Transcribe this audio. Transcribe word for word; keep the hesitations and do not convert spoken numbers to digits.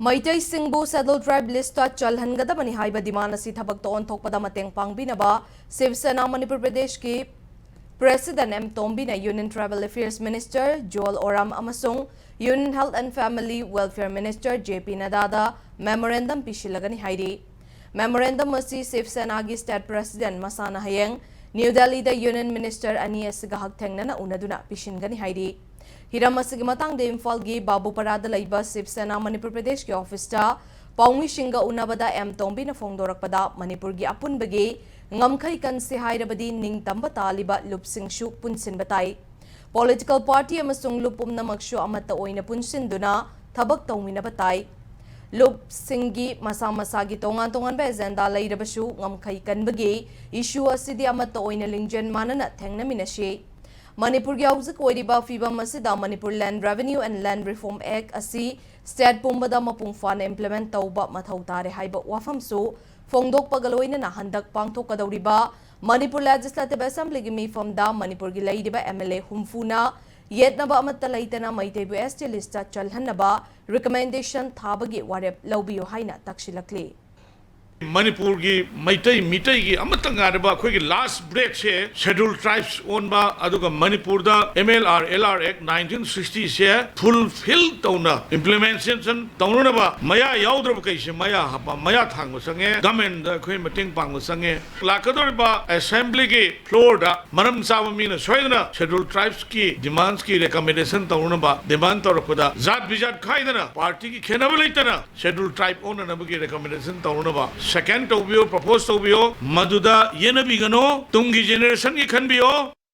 ꯃꯩꯇꯩꯁꯤꯡꯕꯨ Scheduled Tribe list ꯆꯜꯍꯟꯒꯗꯕꯅꯤ ꯍꯥꯏꯕ demand ꯑꯁꯤ ꯊꯕꯛꯇ ꯑꯣꯟꯊꯣꯛꯄꯗ ꯃꯇꯦꯡ ꯄꯥꯡꯕꯤꯅꯕ ꯁꯤꯕ ꯁꯦꯅꯥ ꯃꯅꯤꯄꯨꯔ ꯄ꯭ꯔꯗꯦꯁꯀꯤ President ꯑꯦꯝ ꯇꯣꯝꯕꯤꯅ Union Tribal Affairs Minister Jual Oram ꯑꯃꯁꯨꯡ Union Health and Family Welfare Minister J P ꯅꯗꯥꯗ memorandum ꯄꯤꯁꯤꯜꯂꯒꯅꯤ ꯍꯥꯏꯔꯤ꯫ Memorandum ꯑꯁꯤ ꯁꯤꯕ ꯁꯦꯅꯥꯒꯤ State President ꯃꯁꯥꯅ ꯍꯌꯦꯡ ꯅ꯭ꯌꯨ ꯗꯦꯜꯂꯤꯗ Union Minister ꯑꯅꯤ ꯑꯁꯤꯒ ꯍꯛꯊꯦꯡꯅꯅ ꯎꯅꯗꯨꯅ ꯄꯤꯁꯤꯟꯒꯅꯤ ꯍꯥꯏꯔꯤ꯫ ꯍꯤꯔꯝ ꯑꯁꯤꯒꯤ ꯃꯇꯥꯡꯗ ꯏꯝꯐꯥꯜꯒꯤ ꯕꯥꯕꯨꯄꯥꯔꯥꯗ ꯂꯩꯕ ꯁꯤꯕ ꯁꯦꯅꯥ ꯃꯅꯤꯄꯨꯔ ꯄ꯭ꯔꯗꯦꯁꯀꯤ officeꯇ ꯄꯥꯎꯃꯤꯁꯤꯡꯒ ꯎꯅꯕꯗ ꯑꯦꯝ ꯇꯣꯝꯕꯤꯅ ꯐꯣꯡꯗꯣꯔꯛꯄꯗ, ꯃꯅꯤꯄꯨꯔꯒꯤ ꯑꯄꯨꯟꯕꯒꯤ ꯉꯝꯈꯩ ꯀꯟꯁꯤ ꯍꯥꯏꯔꯕꯗꯤ ꯅꯤꯡꯇꯝꯕ ꯇꯥꯜꯂꯤꯕ ꯂꯨꯞꯁꯤꯡꯁꯨ ꯄꯨꯟꯁꯤꯟꯕ ꯇꯥꯏ꯫ Political party ꯑꯃꯁꯨꯡ ꯂꯨꯞ ꯄꯨꯝꯅꯃꯛꯁꯨ ꯑꯃꯠꯇ ꯑꯣꯏꯅ ꯄꯨꯟꯁꯤꯟꯗꯨꯅ ꯊꯕꯛ ꯇꯧꯃꯤꯟꯅꯕ ꯇꯥꯏ꯫ ꯂꯨꯞꯁꯤꯡꯒꯤ ꯃꯁꯥ ꯃꯁꯥꯒꯤ ꯇꯣꯉꯥꯟ ꯇꯣꯉꯥꯟꯕ agenda ꯂꯩꯔꯕꯁꯨ, ꯉꯝꯈꯩ ꯀꯟꯕꯒꯤ issue ꯑꯁꯤꯗꯤ ꯑꯃꯠꯇ ꯑꯣꯏꯅ ꯂꯤꯡꯖꯦꯜ ꯃꯥꯟꯅꯅ ꯊꯦꯡꯅꯃꯤꯟꯅꯁꯤ꯫ ꯃꯅꯤꯄꯨꯔꯒꯤ ꯍꯧꯖꯤꯛ ꯑꯣꯏꯔꯤꯕ ꯐꯤꯕꯝ ꯑꯁꯤꯗ Manipur Land Revenue and Land Reform Act ꯑꯁꯤ state ꯄꯨꯝꯕꯗ ꯃꯄꯨꯡ ꯐꯥꯅ implement ꯇꯧꯕ ꯃꯊꯧ ꯇꯥꯔꯦ ꯍꯥꯏꯕ ꯋꯥꯐꯝꯁꯨ ꯐꯣꯡꯗꯣꯛꯄꯒ ꯂꯣꯏꯅꯅ ꯍꯟꯗꯛ ꯄꯥꯡꯊꯣꯛꯀꯗꯧꯔꯤꯕ Manipur Legislative Assemblyꯒꯤ ꯃꯤꯐꯝꯗ ꯃꯅꯤꯄꯨꯔꯒꯤ ꯂꯩꯔꯤꯕ MLA ꯍꯨꯝꯐꯨꯅ ꯌꯦꯠꯅꯕ ꯑꯃꯠꯇ ꯂꯩꯇꯅ ꯃꯩꯇꯩꯕꯨ ST listꯇ ꯆꯜꯍꯟꯅꯕ recommendation ꯊꯥꯕꯒꯤ ꯋꯥꯔꯦꯞ ꯂꯧꯕꯤꯌꯨ ꯍꯥꯏꯅ ꯇꯛꯁꯤꯜꯂꯛꯂꯤ꯫ ꯃꯅꯤꯄꯨꯔꯒꯤ ꯃꯩꯇꯩ ꯃꯤꯇꯩꯒꯤ ꯑꯃꯠꯇ ꯉꯥꯏꯔꯕ ꯑꯩꯈꯣꯏꯒꯤ last breathꯁꯦ Scheduled Tribes ꯑꯣꯟꯕ, ꯑꯗꯨꯒ ꯃꯅꯤꯄꯨꯔꯗ MLR LR Act nineteen sixtyꯁꯦ fulfil ꯇꯧꯅ implementation ꯇꯧꯅꯅꯕ ꯃꯌꯥ ꯌꯥꯎꯗ꯭ꯔꯕ ꯀꯩꯁꯦ ꯃꯌꯥ ꯍꯥꯞꯄ, ꯃꯌꯥ ꯊꯥꯡꯕ ꯆꯪꯉꯦ, governmentꯗ ꯑꯩꯈꯣꯏ ꯃꯇꯦꯡ ꯄꯥꯡꯕ ꯆꯪꯉꯦ꯫ ꯂꯥꯛꯀꯗꯧꯔꯤꯕ assemblyꯒꯤ floorꯗ ꯃꯔꯝ ꯆꯥꯕ ꯃꯤꯅ ꯁꯣꯏꯗꯅ Scheduled Tribesꯀꯤ demandsꯀꯤ recommendation ꯇꯧꯅꯅꯕ demand ꯇꯧꯔꯛꯄꯗ ꯖꯥꯠ ꯕꯤꯖꯥꯠ ꯈꯥꯏꯗꯅ partyꯒꯤ ꯈꯦꯠꯅꯕ ꯂꯩꯇꯅ Scheduled Tribe ꯑꯣꯟꯅꯅꯕꯒꯤ recommendation ꯇꯧꯅꯅꯕ second ꯇꯧꯕꯤꯌꯣ, propose ꯇꯧꯕꯤꯌꯣ꯫ ꯃꯗꯨꯗ ꯌꯦꯠꯅꯕꯤꯒꯅꯣ, ꯇꯨꯡꯒꯤ generationꯒꯤ ꯈꯟꯕꯤꯌꯣ꯫